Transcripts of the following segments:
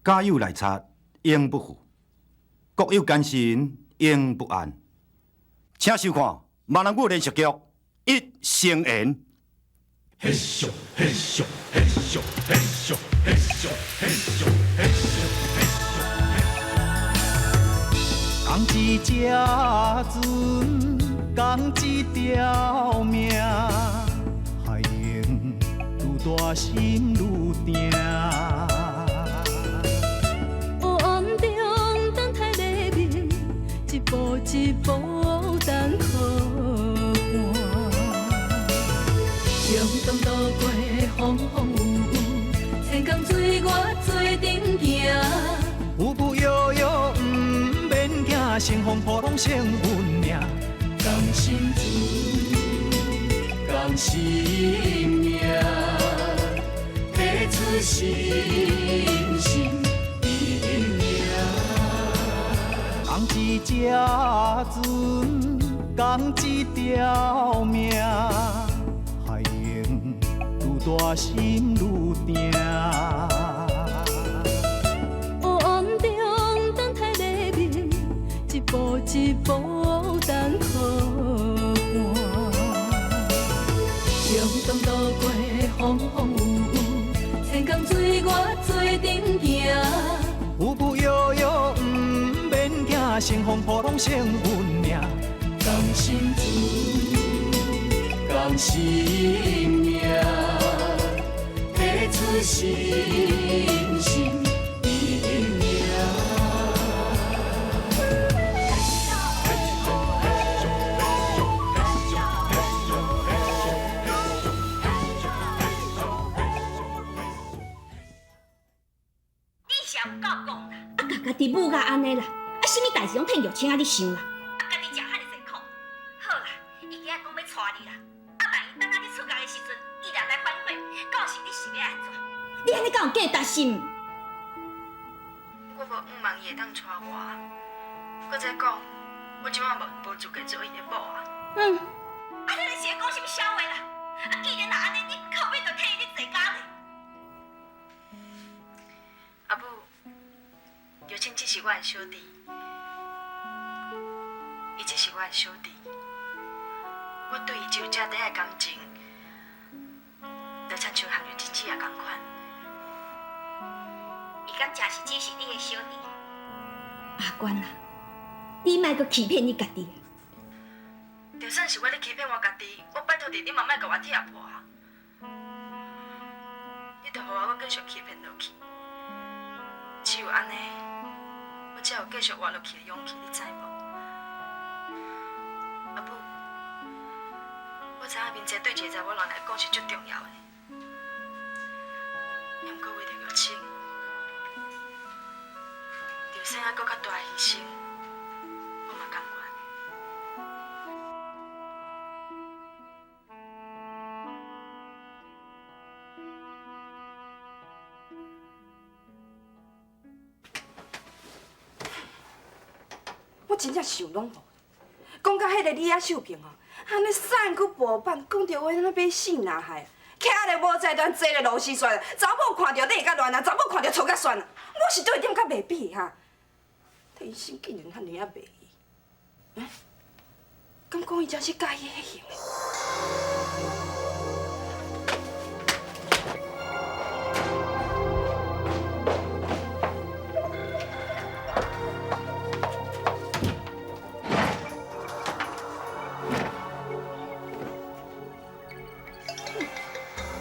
家有內賊應不負，國有奸臣永不安。請收看閩南語連續劇《一生緣》。嘿咻嘿咻嘿咻嘿咻嘿咻嘿咻嘿咻嘿咻。仝一隻船，仝一條命，海湧愈大心愈定。黑暗中等待黎明，一步一步等靠岸。共同渡過風風雨雨，千江水我做陣行。有無搖搖毋免驚，乘風破浪勝運命。仝心船，仝性命，彼此心心意命。仝一隻船，仝一條命，海湧愈大心愈定。黑暗中等待黎明，一步一步等靠岸。共同渡過風風雨雨，千江水我做陣行。有無搖搖毋免驚，乘風破浪勝運命。仝心船，仝性命，彼此心心意命。你是有夠講啦！啊，共家己母甲按呢啦，啊，啥物代誌攏替玉清仔咧想啦，啊，家己食遐爾濟苦。好啦，伊今仔講欲娶你啦，啊，萬一等仔你出嫁的時陣，伊若來反悔，到時你是欲按怎？你按呢敢有價值心？我無向望伊會當娶我，閣再講，我這擺嘛無資格做伊的某啊。嗯，啊，你是咧講啥物痟話啦？啊，既然若按呢，你後尾就替伊咧坐監咧。阿母，玉清只是我的小弟，伊只是我的小弟，我對伊只有這短的感情，就親像陷入針子仔仝款。伊敢真是只是你的小弟？阿關啊，你莫閣欺騙你家己啊！就算是我咧欺騙我家己，我拜託你，你嘛莫共我拆破啊！你著予我閣繼續欺騙落去，只有按呢，我才有繼續活落去的勇氣，你知無？阿母，我知影面冊對一個查某人來講是足重要的，也毋過為著玉清，就算愛閣較大的犧牲，我嘛甘願。我真正想攏無，講甲彼个李仔秀萍吼，按呢散去無放，講著話按呢欲死若害，徛咧無在端，坐咧螺絲旋，查某看著你會甲亂啊，查某看著錯甲旋啊，我是佗一點較袂比的哈？天生竟然遐爾仔袂意，欸？敢講伊真是佮意彼型的？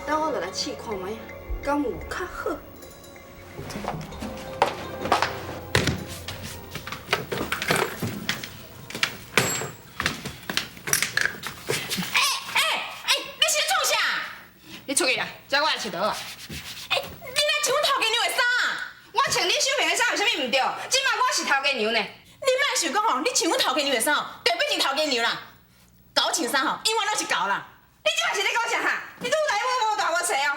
等我落來試看覓，敢有較好？欸欸，你是咧創啥？你出去啦，這我的𨑨迌啊！欸，你哪穿阮頭家娘的衫啊？我穿你秀萍的衫有啥物毋對？這擺我是頭家娘呢。你莫想講吼，你穿阮頭家娘的衫吼，就變成頭家娘啦。狗穿衫吼，永遠攏是狗啦。你這擺是咧講啥哈？你愈來愈無大無細哦！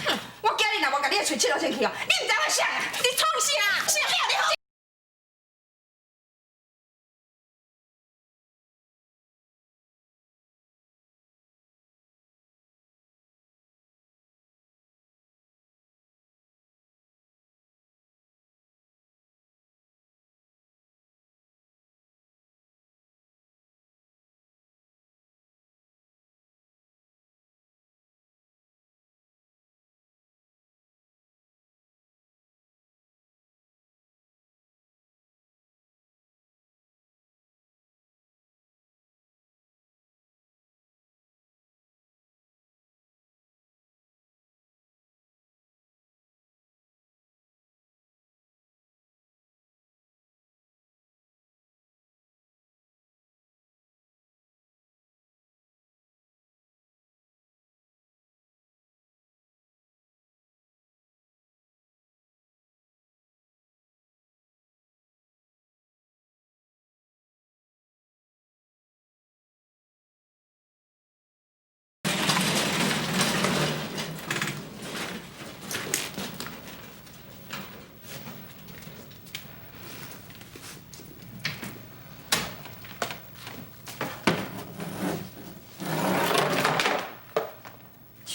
哼，我今日若無共你的喙切落清去哦，你毋知我啥啊？你創啥？啥？你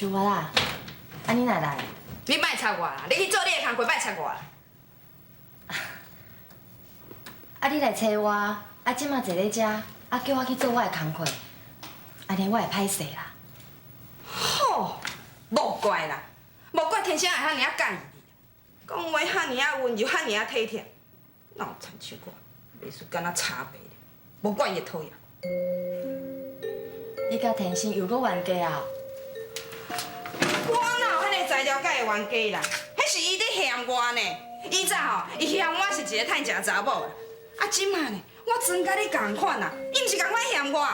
秀月啊，啊你哪来？你莫插我啦，你去做你的工课，莫插我啦。啊你来揣我，啊这马坐咧遮，啊叫我去做我的工课，按呢我会歹势啦。吼，无怪啦，无怪天生会遐尔仔佮意你，讲话遐尔仔温柔，遐尔仔体贴，哪有亲像我，袂输敢若差白咧，无怪伊会讨厌。你佮天生又阁冤家啊？我哪有彼个材料佮伊冤家啦？彼是伊咧嫌我呢。以前吼，伊嫌我是一个趁食查某啦。啊，这马呢，我装佮你仝款啦，伊毋是仝款嫌我。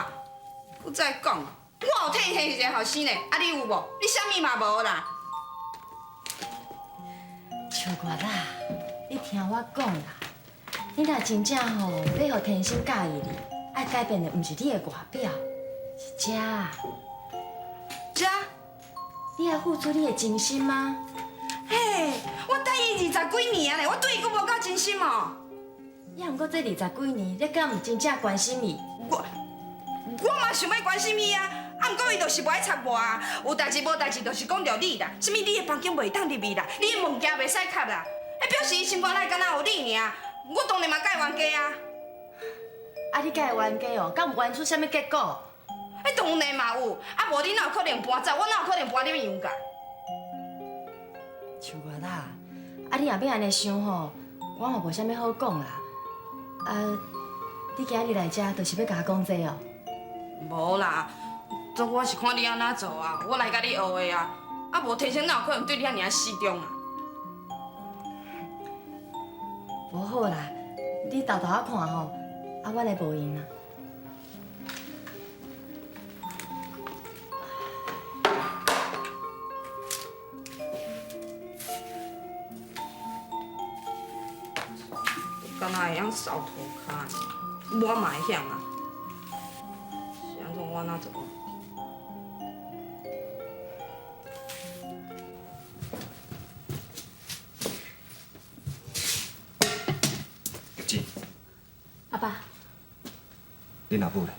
阁再讲，我有替伊生一个后生呢，啊，你有无？你啥物嘛无啦？秋月啊，你听我讲啦，你若真正吼欲予天生佮意你，爱改变的毋是你的外表，是这。这？你爱付出你的真心吗？嘿，我等伊20几年啊咧，我对伊阁无够真心哦。也毋过这20几年，你敢毋真正关心伊？我嘛想欲关心伊啊，啊，毋过伊就是无爱插我啊。有代志无代志，就是讲著你啦。啥物你的房间袂当入去啦，你的物件袂使插啦。彼表示伊心肝内敢若有你尔。我当然嘛佮伊冤家啊。啊，你佮伊冤家哦，敢有冤出啥物结果？彼当然嘛有，啊无你哪有可能搬走？我哪有可能搬入杨家？秋月啊，啊你若欲按呢想吼，我嘛无啥物好讲啦。啊，你今日来遮，就是欲共我讲这哦？无啦，总我是看你按怎做啊，我来共你学的啊。啊无天生哪有可能对你遐尔仔死忠啊？无好啦，你沓沓仔看吼，啊我来无闲啦。敢若会晓扫涂跤，我嘛会晓啊。是按怎我哪做？玉姊，阿爸，恁阿母咧？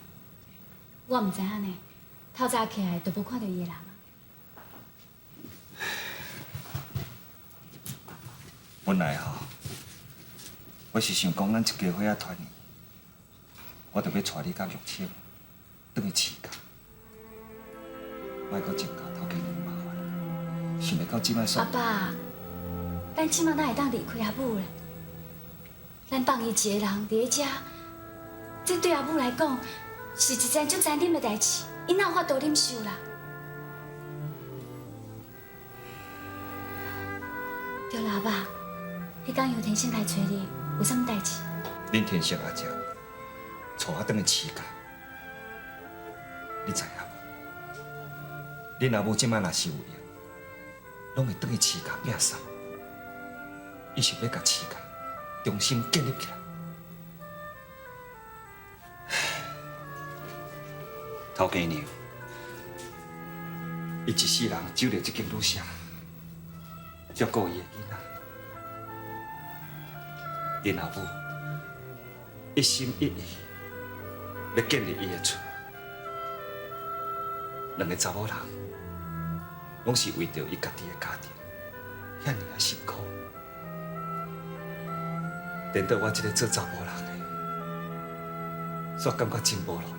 我毋知影呢，透早起来就无看著伊的人。本来吼，我是想讲，咱一家伙仔团圆，我就欲带你佮玉清转去饲家，莫阁增加头家娘麻烦。想袂到这摆阿爸，咱这马哪会当离开阿母咧？咱放伊一个人伫咧遮，这对阿母来讲是一件足残忍的代志，伊哪有法度忍受啦？对啦，阿爸，彼工杨天生来揣你，有啥物代志？恁天生阿姐带我转去饲家，你知影无？恁阿母这摆若是有闲，拢会转去饲家摒扫。伊是欲共饲家重新建立起来。头家娘，伊一世人守著这间旅社，照顾伊的囡仔。恁阿母一心一意欲建立伊的厝，两个查某人拢是为著伊家己的家庭，遐尔仔辛苦。颠倒我这个做查某人的，煞感觉真无路用。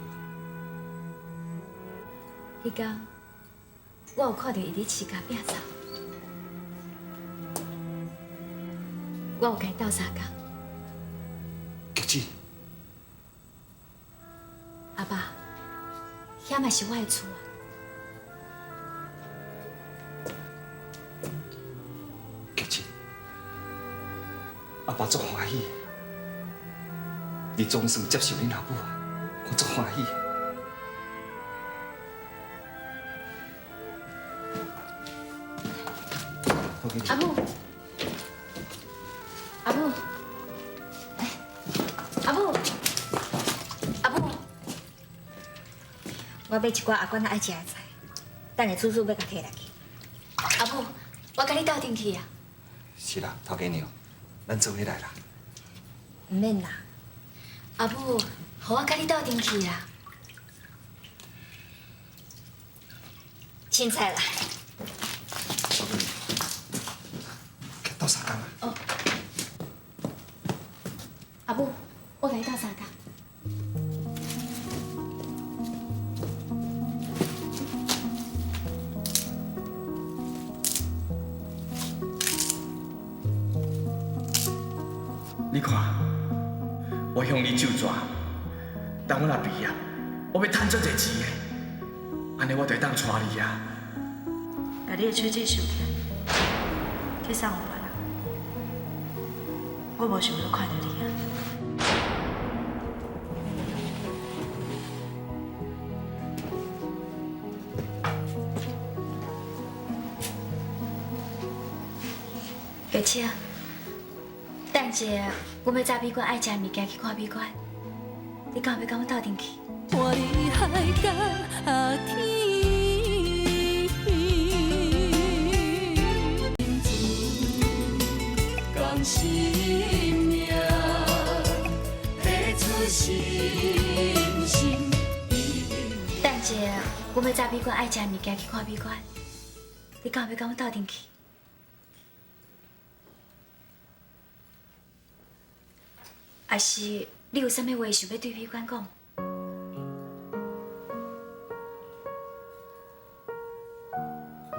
彼工我有看著伊伫饲家摒扫，我有共伊斗相共。菊姊，阿爸，遐嘛是我的厝啊。菊姊，阿爸足欢喜，你总算接受恁阿母啊，我足欢喜。阿母，阿母，哎，阿母，阿母，我买一寡阿管仔爱食的菜，等下叔叔欲共提来去。阿母，我共你斗阵去啊。是啦，头家娘，咱做伙来啦。毋免啦。阿母，予我共你斗阵去啦。凊彩啦，工啊。哦。阿母，我共你鬥相共。你看，我向你咒纸，等我若毕业，我欲趁足济钱的，按呢我就会当娶你啊！共你的手指收起来，去送予别人。我无想欲看著你啊！玉清，等一下，阮欲载美娟爱食的物件去看美娟，你敢有欲佮阮斗阵去？看你海角天。共心命，提出心心。等一下，阮欲载美娟爱食的物件去看美娟，你敢有欲佮阮斗阵去？还是你有啥物话想欲对美娟讲？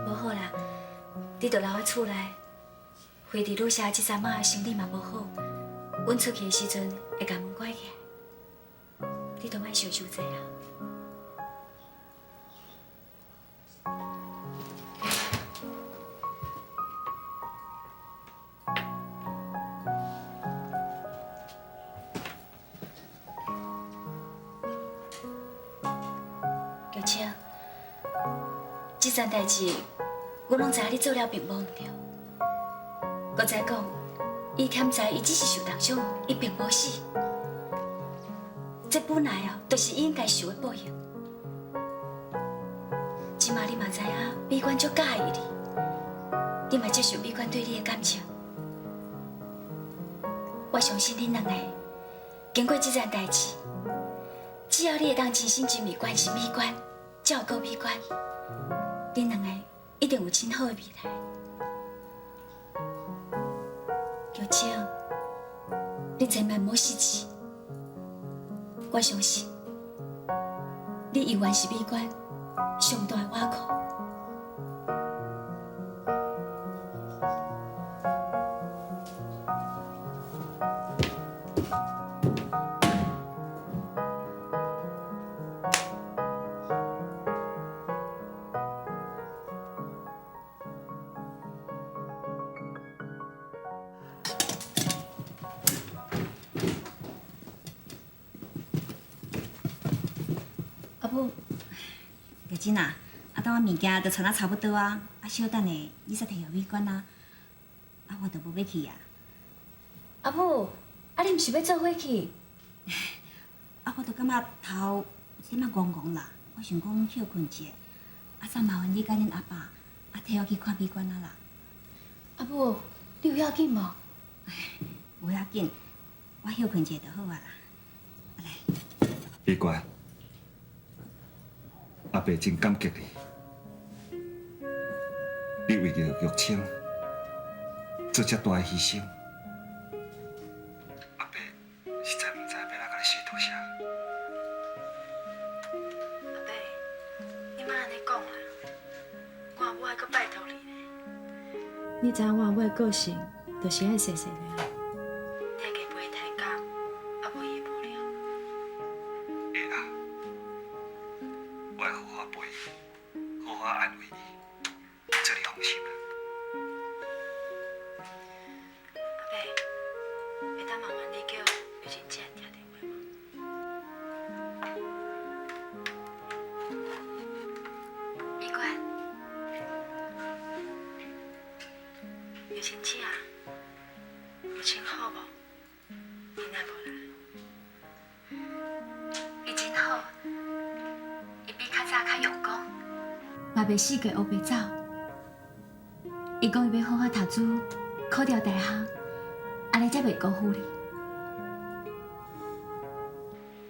无好啦，你就留喺厝内。飞伫女舍这阵仔生理嘛无好，阮出去的时阵会共门关起来，你都莫想伤济啊。玉清，这件代志，我拢知影你做了并无毋对。阁再讲，伊添知伊只是受重伤，伊并无死。这本来哦，就是伊应该受的报应。这马你嘛知影，美娟足佮意你，你嘛接受美娟对你的感情。我相信恁两个经过这件代志，只要你会当真心真意关心美娟，照顾美娟，恁两个一定有真好的未来。玉清，你千万莫失志，我相信你永远是美娟上大的倚靠。阿母，玉珍啊，啊，当我物件都存啊差不多啊，啊，小等下你煞提予美娟啊，啊，我就无欲去啊。阿母，啊，你毋是欲做伙去？啊，我就感觉头有一点仔戆戆啦，我想讲歇睏一下，啊，再麻烦你佮恁阿爸，啊，替我去看美娟啊啦。阿母，你有要紧无？无要紧，我歇睏一下就好啊啦。美娟，阿伯真感激你，你为著玉清做遮大的牺牲，阿伯实在毋知欲按怎共你说多谢。阿伯，你莫按呢讲啦，我阿母还阁拜托你呢。你知影我阿母的个性，就是爱细细念。你会加陪伊抬杠，啊无伊会无聊。会啦，我会好好陪伊，好好安慰伊，这你放心啦。阿伯，会当麻烦你叫玉珍姐听电话无？美娟，玉珍姐，玉清好无？伊若无来？伊真好，伊比较早较用功，嘛袂四界乌白走。伊讲伊欲好好读书，考著大学，按呢才袂辜负你。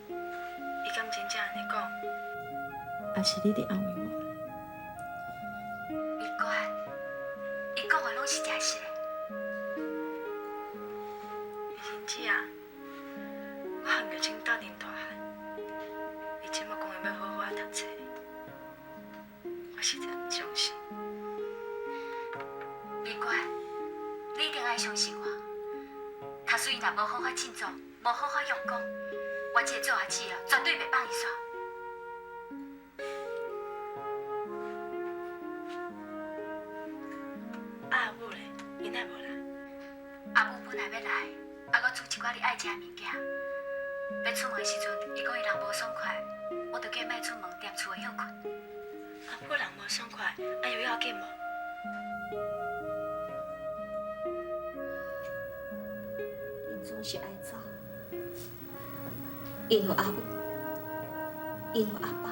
伊敢真正按呢讲？抑是你伫安慰我？美娟，伊讲的拢是真实的。正，我和玉清斗阵大汉，伊这马讲伊欲好好仔读册，我实在毋相信。美娟，你一定爱相信我。假使伊若无好好振作，无好好用功，我这个做阿姊啊，绝对袂放伊煞。啊，阿母咧，伊哪无来？阿母本来欲来，啊，阁煮一寡你爱食的物件。欲出门的时阵，伊讲伊人无爽快，我就叫伊莫出门，踮厝内歇睏。阿母人无爽快，啊有要紧无？𪜶总是爱走，𪜶有阿母，𪜶有阿爸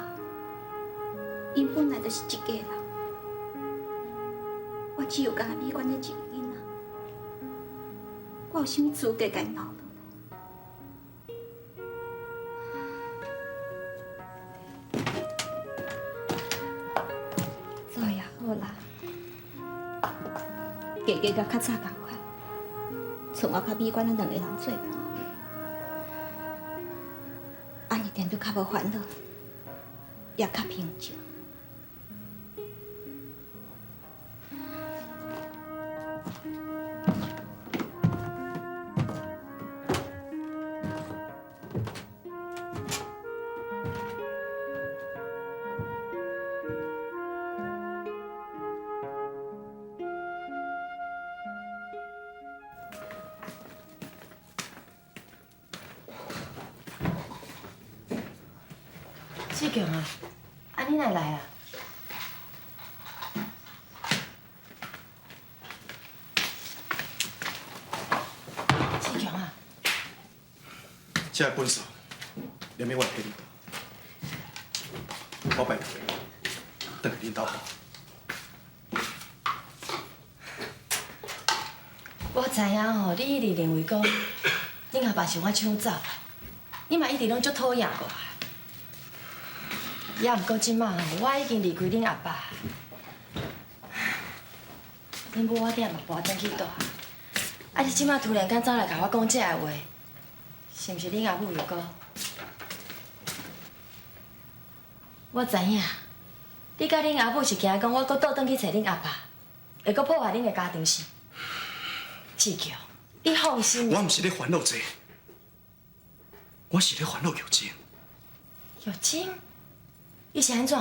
，𪜶本来就是一家人。我只有佮美娟这一个囡仔，我有啥物资格共𪜶留落来？走也好啦，加加佮较早仝款，剩我佮美娟咱两个人做伴，按呢定就较无烦恼，也较平静。志强啊，啊你哪会来啊？志强啊，这个本数，连命我会替你倒。我拜托你，转去恁兜。我知影吼，你一直认为讲，恁阿爸是我抢走，你嘛一直拢足讨厌我。也毋过这马吼，我已经离开恁阿爸，恁母我鼎嘛搬转去蹛。啊，你这马突然间走来共我讲这个话，是毋是恁阿母有讲？我知影，你佮恁阿母是惊讲我阁倒转去揣恁阿爸，会阁破坏恁的家庭是？志强，你放心。我毋是咧烦恼这个，我是咧烦恼玉晶。玉晶？伊是按怎？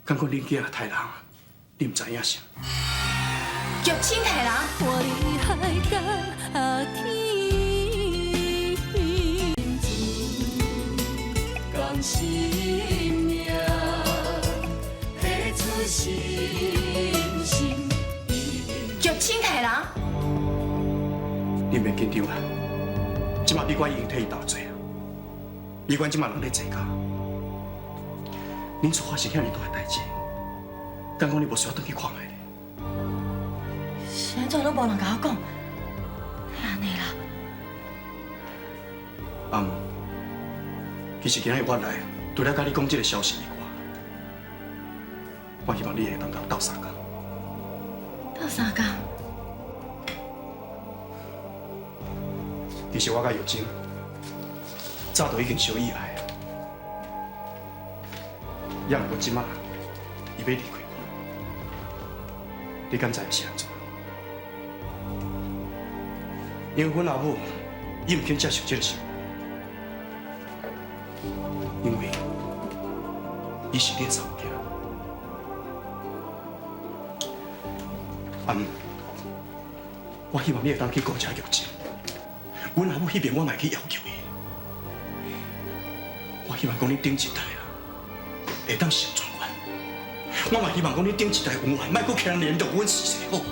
敢讲恁囝刣人，你毋知影啥？玉清刣人？看你海角天，共心命，提出信心。玉清刣人？你免紧张啦，这马美娟已经替伊投罪啊。美娟这马人咧坐监，恁厝发生遐尔大的代志，敢讲你无需要转去看觅咧？是按怎拢无人共我讲？哪按呢啦？阿姆，其实今日我来，除了佮你讲这个消息以外，我希望你会当共我斗相共。斗相共？其实我佮玉晶早就已经相意爱，也毋过这马，伊欲离开我，你敢知是按怎？因为阮阿母，伊毋肯接受这个生活，因为伊是恁查某囝。阿姆，我希望你会当去顾一下玉晶，阮阿母彼边我嘛会去要求伊。我希望讲恁顶一代啊，会当成全阮。我嘛希望讲恁顶一代永远莫阁起来联络阮是谁好无？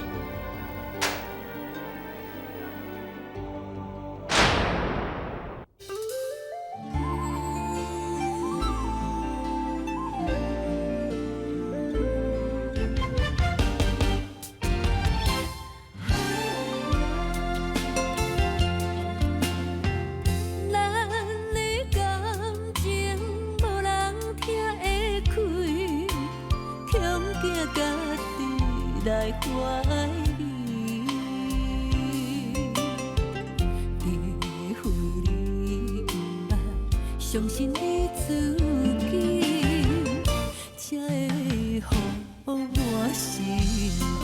咱的感情无人听会开，恐惊家己来怀疑。相信你自己，才會予我心。